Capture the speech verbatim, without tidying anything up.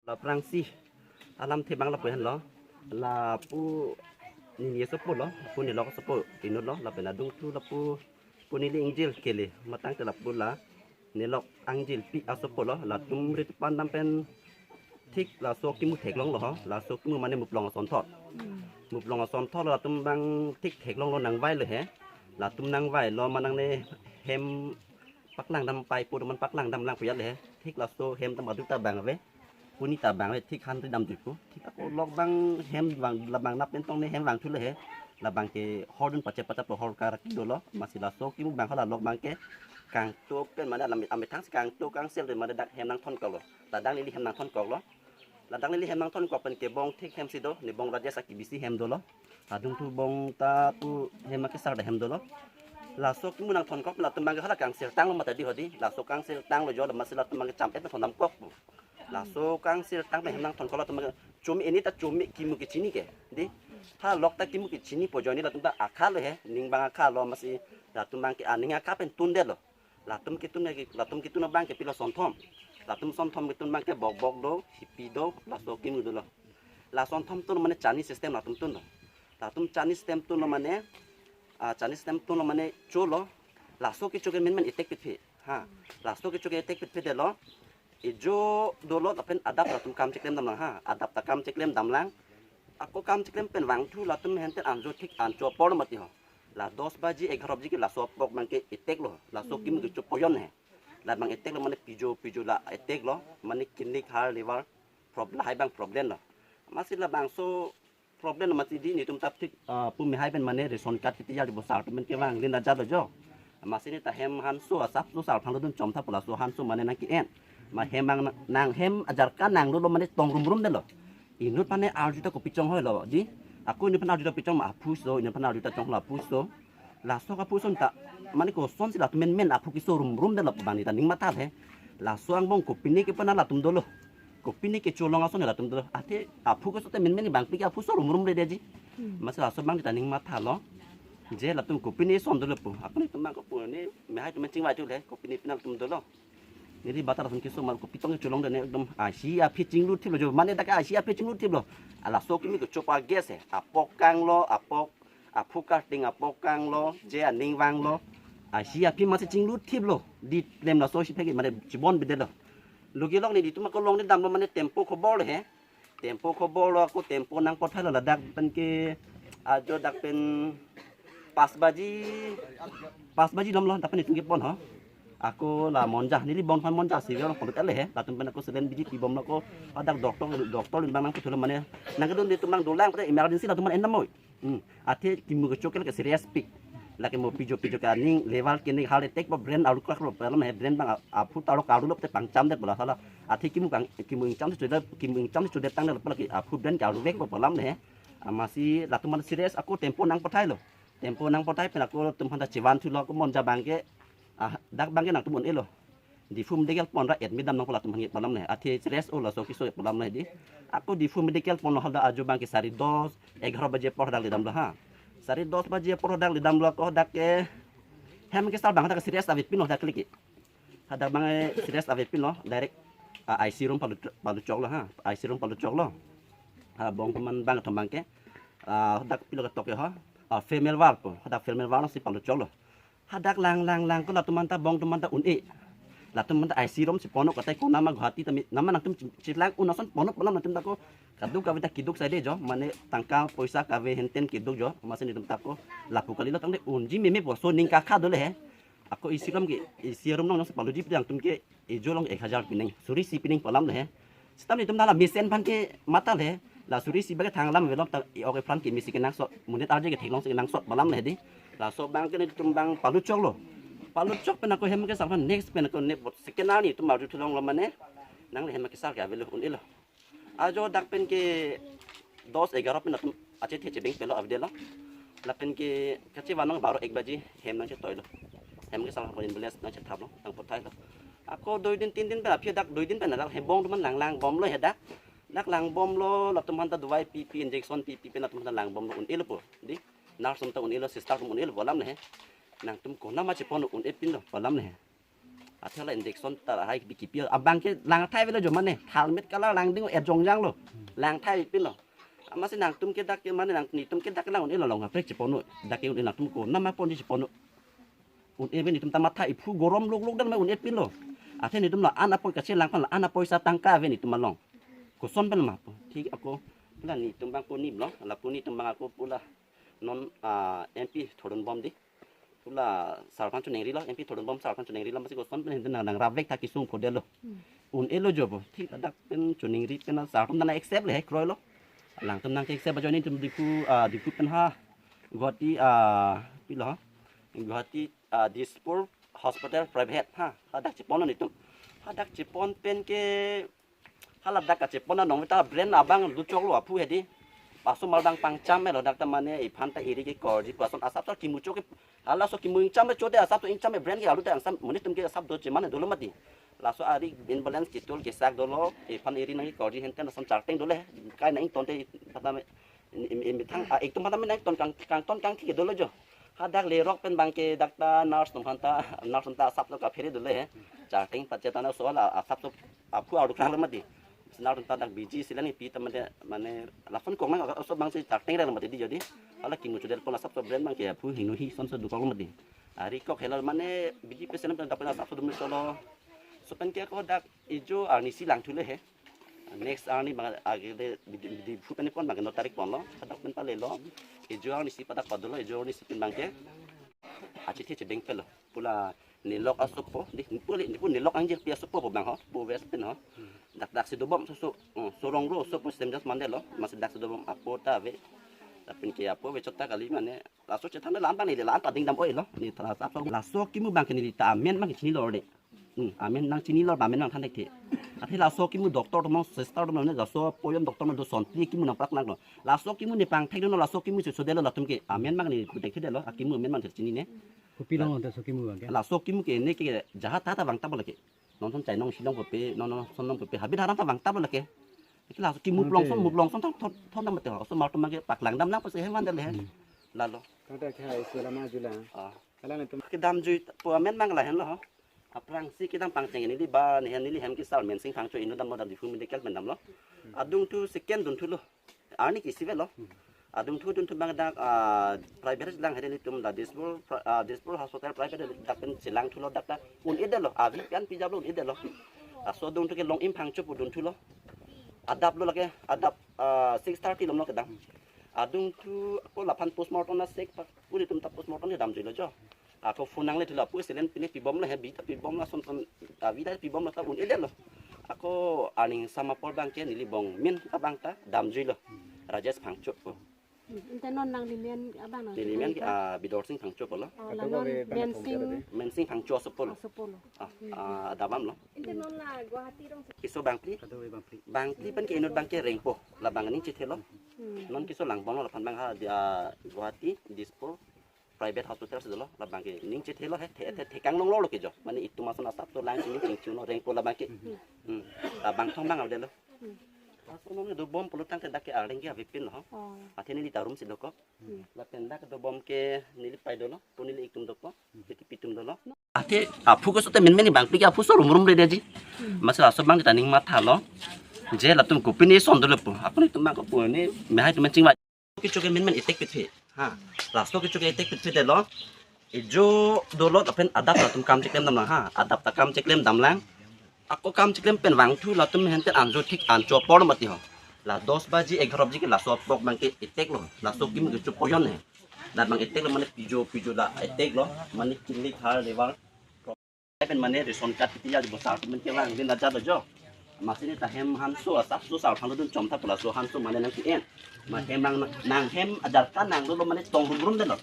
Aphrangsi alamthe abang lapu henlo. Lapu neli asopo lo, lapu nelok asopo inutlo, lapen adungthu lapu, pu neli ingjir kele, matang te lapu la nelok angjirpi asopo lo, latum rit pandam pen thik laso kimu theklonglo ho, laso kimu mane muplong asonthot. Muplong asonthot lo latum abang thik theklonglo, nangvailo he. Latum nangvailo, manang ne hem paklang dam pai pu man paklang damlang pu ya le he. Thik laso hem ta madu ta bang ave, puni ta bang ave, thik han ri dam dui pu. Thik ako lok abang hem abang, labang nap pen tong ne hem vangthu le he. Labang ke hordun pache pacha pu hor karak dolo. Masi laso kimu abang hala lok abang ke kangto pen mane alam amethang si kangto kangsel de mane dak hem nangthonkoklo. Ladak neli hem nangthonkoklo. Ladak neli hem nangthonkok pen ke bong thik hem si do, ne bong Rajesh aki bisi hem dolo. Adungthu bong ta pu hem akesar da hem dolo. Laso kimu nangthonkok latum abang ke hala kangsel tanglo mati di hodi. Laso kangsel tanglo jo, masi latum abang ke cham et thondamkok pu. Laso kangsel tang pen hem nangthonkok latum abang ke chome, ini ta chome kimu kechini ke. Di. Ha lok ta kimu kechini pu jo, ne latum ta akha lo he, ning abang akha lo, masi latum abang ke aning akha pen tundetlo. Latum ketun ke, latum ketun abang ke pilo, sonthom. Latum sonthom ketun abang ke bokbok do, hipi do, laso kimu dolo. La sonthom tun mane chani system latum tunlo. Latum chani system tunlo mane, ah, chani system tunlo mane cholo. Laso kecho ke menmen etek pitphi. Ha. Laso kecho ke etek pitphi detlo. Ejo dolo lapen adap latum kam cheklem damlang ha. Adap ta kam cheklem damlang. Ako kam cheklem pen vangthu latum henten anjo thik ancho apor mati ho. La dos baji, egharo baji ke laso apok abang ke eteklo. Laso kimu kecho poyon he. Labang eteklo mane pijo pijo la eteklo. Mane kidney, heart, liver, prob-, lahai abang problem lo. Masi labangso problem lo mati di, netum ta thik, ah, pumi hai pen mane ration card kiti ya di bosar temen kevang lin ajar lo jo. Masi ne ta hem hanso asap so sar phang dun chom tha pu laso hanso mane nang ki-en. Ma hem ang nang hem ajar ka nang lo mane tong rumrum detlo. Inut pane arju ta kopi chonghoi lo di. Ako inut pane arju ta pi chong ma aphu so, inut pane arju ta chonghoi aphu so. Laso aphu ason ta mane kosonsi latum menmen aphu keso rumrum detlo abang ne ta ning matha he. Laso angbong kopine kepana latum dolo. Kopine kecho along ason latum dolo. Athe aphu keso te menmen abang pi ke aphu so rumrum de deji. Masi laso abang ne ta ning mathalo. Je latum kopine ason dolo pu. Ako netum abang ko pu ne me hai tum chingvai thu le, kopine pina latum dolo. Neli bata latum keso mal kopi tong cholong de ne ekdom ahi aphi chinglu thiplo jo. Mane dak ahi aphi chinglu thiplo. Laso kimu kecho pa gas he. Apok kanglo, apok, aphu karting apok kanglo, je aning vanglo. Ahi aphi masi chinglu thiplo. Di klem laso si phegi mane chibon bidetlo. Logi lok ne netum ako longni damlo mane tempo khobor he. Tempo khobor lo, ako tempo nangpothailo ladak pen ke ajo dak pen pas baji, pas baji damlo dak pen itum kepon ho. Ako la Monja, neli bong aphan Monja si lo pondut ele he. Latum pen ako selen biji pi bomlo ko, hadak doktor, doktor lim abang nangputhulo mane. Nangkedun netum abang dolang pada emergency latum man endam moi. Hmm. Athe kimu kecho ke lake serious pik. Lake mo pijo pijo ke aning, liver, kidney, heart attack, ba brain arlo krak lo, problem he, brain abang a-, aphu ta arlo karlo te pangcham det bola sala. Athe kimu kang, kimu ingcham si chodet, kimu ingcham si chodet tang det bola ke aphu brain ke arlo vek ba problem he. Amasi latum man serious ako tempo nangpothailo. Tempo nangpothai pen ako latum aphan ta chivan thulo ako Monja abang ke, ah, dak abang ke nangtum un-elo. Diphu medical pon ra admit dam nangpo latum aphan ke problem le. Athe serious o laso keso problem le di. Ako Diphu medical ponlo hadak ajo abang ke sari dos, egharo baji apor hadak ledamlo ha. Sari dos baji apor hadak ledamlo ako hadak ke hem kesar abang hadak serious avepinlo hadak liki. Hadak abang serious avepinlo, direct, ah, I C room palu, palu choklo ha. I C room palu choklo. Ha, bong teman abang thom abang ke. Ah, hadak pilo ketok ke ha. Ah, female ward po. Hadak female ward si palu choklo. Hadak lang lang lang ko latum anta bong tum anta un-e. Latum anta I C room si ponlo katai ko nama Guwahati tami nama nangtum chi-, chilang un ason ponlo ponlo nangtum ta ko kaduk kave ta kiduk saide jo, mane tangka poisa kave henten kiduk jo, masi netum ta ko lapu kalilo tangte unji meme puso ning kakha dole he. Ako I C room ke, I C room nong nong si paluji pi nangtum ke ejo along ek hajar pining, suri isi pining pu alam le he. Sitame netum ta la mesen aphan ke matha le he. La suri isi abang ke thang alam avelo ta e-ok epran ke mesi kenangsot, monit arje ke theklong si kenangsot pu alam le he di. Laso abang ke netum abang palu choklo. Palu chok pen ako hem kesar aphan next pen ako ne bot second arni netum arju thulonglo mane. Nang le hem kesar ke avelo un-elo. Ajo dak pen ke dos egharo pen atum achethe chebeng pelo avedetlo. Lapen ke kachevan nang baro ek baji hem nangchetoilo. Hem kesar aphan ambulance nangchethaplo, nangpothailo. Ako dui din tin din pen aphi dak dui din pen dak hem bong tum an lang lang bomlo he dak. Dak lang bomlo, latum aphan ta dawai pipi, injection pipi pen latum aphan ta lang bomlo un-elo po. Di, nurse atum ta un-elo, sister atum un-elo pu alam le he. Nangtum konat ma cheponlo un-e pinlo pu alam le he. Athe la injection ta hai bi kipi abang ke lang thai avelo jo mane. Helmet kalang lang ding et jongjang lo. Lang thai pin lo. Amatsi nangtum ke dak ke mane nang netum ke dak lang un-e lo long kaprek chepon-o. Dak ke un-e nangtum konat ma ponji chepon-o. Un-e ave netum ta matha iphu gorom lok lok dan ma un-e pin lo. Athe netum la an apoi kachelang aphan la an apoisa tangka ave netum along. Koson pen ma po. Thik ako. Pu la netum abang puni lo. La puni atum abang ako pu la non ah, M P thordun bom di. Pu la sar aphan choningri lo, M P thordun bom sar aphan choningri lo, amatsi koson pen hindu nang nang ravek tha kesung phodelo. Un-e lo jo po. Thik dak pen choningri pen sar atum nang accept le kroi lo. Alangtum nang accept ajoine netum Diphu ah, Diphu pen ha Guwahati ah, pilo ha. Guwahati ah, Dispur Hospital private ha. Hadak chepon lo netum. Hadak chepon pen ke hala dak kachepon anong ta brain abang luchok lo aphu hedi. Paso mal dang pangcham lo dak ta mane iphan ta eri ke korji pason asap so kimuchok ke. Hala so kimu ingcham cho te asap so ingcham brain ke alu ta angsam monit atum ke asap do cheman dolo mati. Laso ari imbalance kitul kesak dolo iphan eri nang korji henten asam charteng dole. Kai nang ton te pata me im im thang a ek tum pata me nang ton kang kang ton kang thik dolo jo. Hadak lerok pen abang ke dak ta nurse atum aphan ta nurse atum ta asap so kaphere dole he. Charteng pachetana so la asap so aphu aruk lang mati. Nurse atum ta dak biji silang ipi ta mane mane lason kong nang so abang si charteng rel mati di jadi. Hala kimu chudel pon asap so brain abang ke aphu hingno hi son so dukok mati. Ari kok hela mane biji pesen pen dak pen asap so dum cholo. So pen ke ako dak ijo arni si lang thule he. Next arni abang age de bidi bidi phu pen pon abang no tarik pon lo. Hadak pen pale lo. Ijo arni si padak padolo ijo arni si pen abang ke. Achithi chedeng pelo. Pu la nelok asopo di pu le pu nelok angjir pi asopo pu abang ho pu west pen ho. Dak dak si dobom so so oh, sorong ro so pu sem jas mande lo. Amatsi dak si dobom apo ta ave. Lapen ke apo ave chot ta kali mane laso chethan la abang neli la pading dam oi lo. Ne ta laso laso kimu abang ke neli ta amen abang ke chini lo de. Hmm, amen nang chini lo amen nang than thek the. Athe laso kimu doctor atum sister atum ne laso poyon doctor atum do sonti kimu nang prak nang lo. Laso kimu ne pangthek dun lo laso kimu si sodelo latum ke amen abang ne kutek thedelo akimu amen abang chini ne. Kopi long anta so kimu abang ke? Laso kimu ke ne ke jahat ta ta vang ta bo lake. Non son chai nong silong pope, non non son nong pope habit haram ta vang ta bo lake. Ke laso kimu plong son mu plong son thon thon thon mate ho. So mar atum abang ke paklang dam nang pase heman dele he. Lalo. Kata ke hai selama jula. Ah. Kalang atum. Kedam jui pu amen abang lahen lo ho. Aphrangsi kedam pangcheng neli ba ne neli hem kesar Mensing Phangcho inut dam lo dak Diphu medical pen dam lo. Adungthu second dunthu lo. Arni ke isi ave lo. Adungthu dunthu abang dak ah, private lang hede netum la Dispur pri- ah, Dispur hospital private dak pen chelang thu lo dak dak un-edetlo avi pen pijap lo un-edetlo. Laso adungthu ke Long-im Phangcho pu dunthu lo. Adap lo lake adap ah, six thirty lom lo kedam. Adungthu ako laphan postmortem na sek pak pu netum ta postmortem kedam jui lo jo. Ako phone nangle thulo pu selen pine pibom lo he bi ta pibom lo son son abi ta pibom lo ta un-edetlo. Ako aning sama apor abang ke neli bong min abang ta dam jui lo. Rajesh Phangcho ko. Hmm, ante non nangli men abang nang. Neli men ke ah, Bidorsing Phangcho pulo. Oh, la non Mensing Mensing Phangcho asopo lo. Asopo lo. Ah, ah, adap am lo. Ante non la Guwahati rong. Keso bangphli. Bangphli pen ke inut abang ke Rengpo. Labang ning chethelo. Hmm. Non keso lang bong lo laphan abang ha di, ah, Guwahati Dispur private hospital si dolo labang ke ning chethelo he the the thekang long lo ke jo mane itum ason asap so lang chini ching chuno Rengpo labang ke. Hmm. Labang thong abang avdelo. Aso non dobom pulo tangte dak ke arleng ke avepin lo. Oh. Athe neli ta room si dokok. Lapen dak dobom ke neli pai dolo pu neli itum dokok. Piti pitum dolo. Athe aphu ko sote men men bangphli ke aphu so rum rum le deji. Amatsi laso abang ta ning matha lo. Je latum kopi ne son dolo pu. Apuni atum abang ko pu ne me hai atum chingvai. Kecho ke men men itek pithe. Ha. Laso kecho ke itek pithe detlo. Ijo dolo lapen adap latum kam cheklem dam lang ha. Adap ta kam cheklem dam lang. Ako kam cheklem pen vangthu latum henten anjo thik ancho apor mati ho. La dos baji egharo baji ke laso apok abang ke itek lo. Laso kimu kecho poyon he. Dak abang itek lo mane pijo pijo la itek lo. Mane kidney heart liver. Pen mane ration card kiti ya di bosar pen ke lang din aja lo jo. Amatsi ne ta hem hanso asap so sar thang dun chom tha pula so hanso mane nang ki en. Ma hem nang nang hem ajar ka nang lo mane tong rum rum detlo.